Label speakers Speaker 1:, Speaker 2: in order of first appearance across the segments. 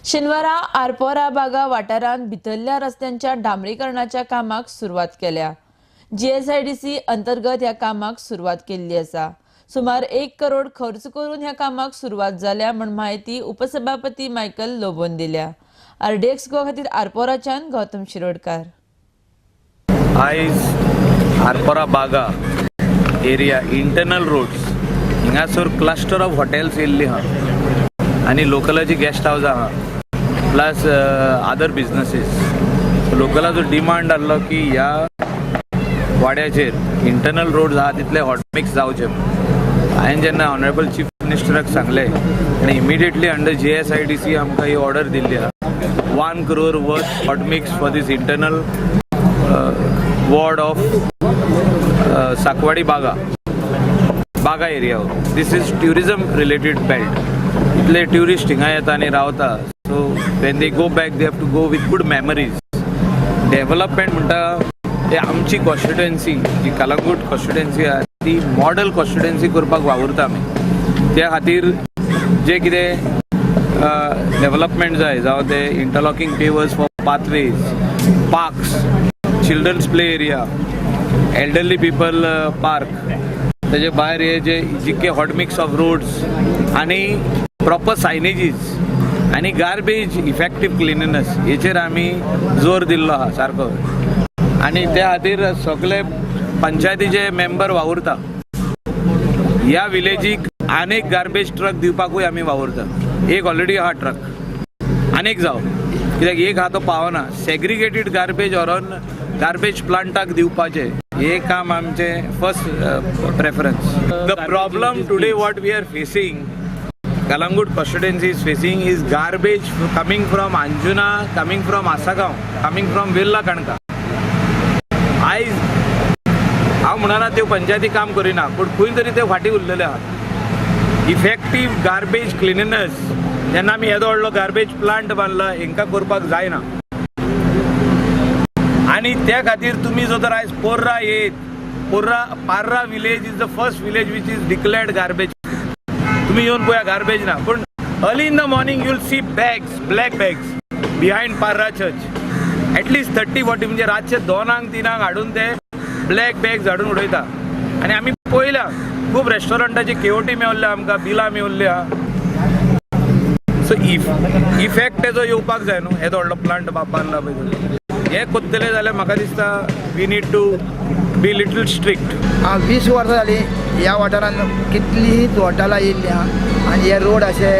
Speaker 1: शेनवारा आरपोरा बागा वाठारांत भितरल्या रस्त्यांच्या डांबरीकरणाच्या कामाक सुरवात केल्या. जीएसआयडीसी अंतर्गत ह्या कामाक सुरवात केल्ली आसा. सुमार 1 करोड खर्च करून ह्या कामाक सुरवात जाल्या म्हूण म्हायती उपसभापती मायकल लोबोन दिल्या. आरडीएक्स गोवा खातीर आरपोराच्यान गौतम शिरोडकार.
Speaker 2: आयज Arpora Baga area internal roads हिंगासर क्लस्टर ऑफ हॉटेल्स येयल्ली आहा आनी लोकलाची गेस्ट हावज आहा, प्लस अदर बिजनसीस. लोकलाचो डिमांड आहलो की ह्या वाड्याचेर इंटरनल रोड्स आहा तितले हॉटमिक्स जावचे. हांवें जेन्ना ऑनरेबल चीफ मिनिस्टराक सांगलें आनी इमिडिएटली अंडर जीएसआयडीसी आमकां ही ऑर्डर दिल्ली आहा, 1 crore worth hotmix for this internal ward of Sankwadi Baga, Baga area. This is tourism related belt. इतले ट्युरिस्ट हिंगा येता आनी रावता, so when they go back, they have to go with good memories. Development म्हणटा ते आमची constituency जी Calangute constituency आहा ती मॉडल कॉन्स्टिट्युएन्सी करपाक वावुरता आमी. त्या खातीर जे कितें डेव्हलपमेंट जाय, जावं ते interlocking pavers for pathways, parks, children's play area, elderly people park, तेजे भायर हे जे जितके हॉटमिक्स ऑफ रोड्स आनी प्रॉपर सायनेजीस आनी गार्बेज इफेक्टीव क्लिनिनेस हेचेर आमी जोर दिल्लो आहा सारको. आनी त्या खातीर सगळे पंचायतीचे मेंबर वावुरता. ह्या विलेजीक आनेक गार्बेज ट्रक दिवपाकूय आमी वावुरता. एक ऑलरेडी आहा ट्रक, आनेक जावं, कित्याक एक आहा तो पावना. सेग्रिगेटेड गार्बेज व्हरोन गार्बेज प्लांटाक दिवपाचें हे काम आमचें first preference. The problem today what we are facing, Calangute constituency is facing, is garbage coming from Anjuna, coming from Assagao, coming from Velha Canacona. आयज हांव म्हणना त्यो पंचायती काम करिना, पूण खंय तरी ते फाटीं उरलेले आहात. इफेक्टीव गार्बेज क्लिनिनेस जेन्ना आमी येदो व्हडलो गार्बेज प्लांट बांदला, हेंकां करपाक जायना. आनी त्या खातीर तुमी जर तर आयज पोर्रा येत, पोर्रा, Parra village is the first village which is declared garbage. तुम्ही येवन पळया, गार्बेज ना, पूण early in the morning you'll see bags, black bags behind Parra church, at least 30-40. म्हणजे रातचे 2ांक 3ांक हाडून ते ब्लॅक बॅग्स हाडून उडयता. आनी आमी पळयल्या, खूब रेस्टॉरंटाची केओटी मेवल्ल्या आमकां, बिलां मेवल्ली आहा. सो if effect तेजो येवपाक जाय न्हू. येदो व्हडलो प्लांट बांदला पळय तो. हे कोत्तले जाल्यार म्हाका दिसता we need to be little strict.
Speaker 3: हांव 20 वर्सां जालीं ह्या वाठारांत. कितलींच हॉटेलां येयल्लीं आहा आनी हे रोड अशे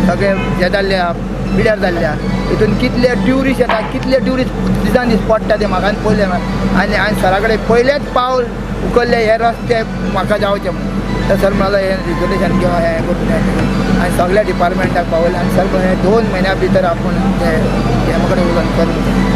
Speaker 3: सगळे हे जाल्ले आहा, पिड्यार जाल्ले आहा. हितून कितले ट्युरिस्ट येता, कितले ट्युरिस्ट दिसान दीस पडटा ते म्हाका पयलें. आनी हांवें सरा कडेन पयलेच पावल उखल्लें, हे रस्ते म्हाका जावचे म्हणून. तर सर म्हणालो, हें रिजोल्युशन किंवा हें करून हें करून. आनी सगल्या डिपार्टमेंटाक पावयलें आनी सर म्हणलें, 2 म्हयन्या भितर आपूण ते हेमा कडेन उलोवन करून.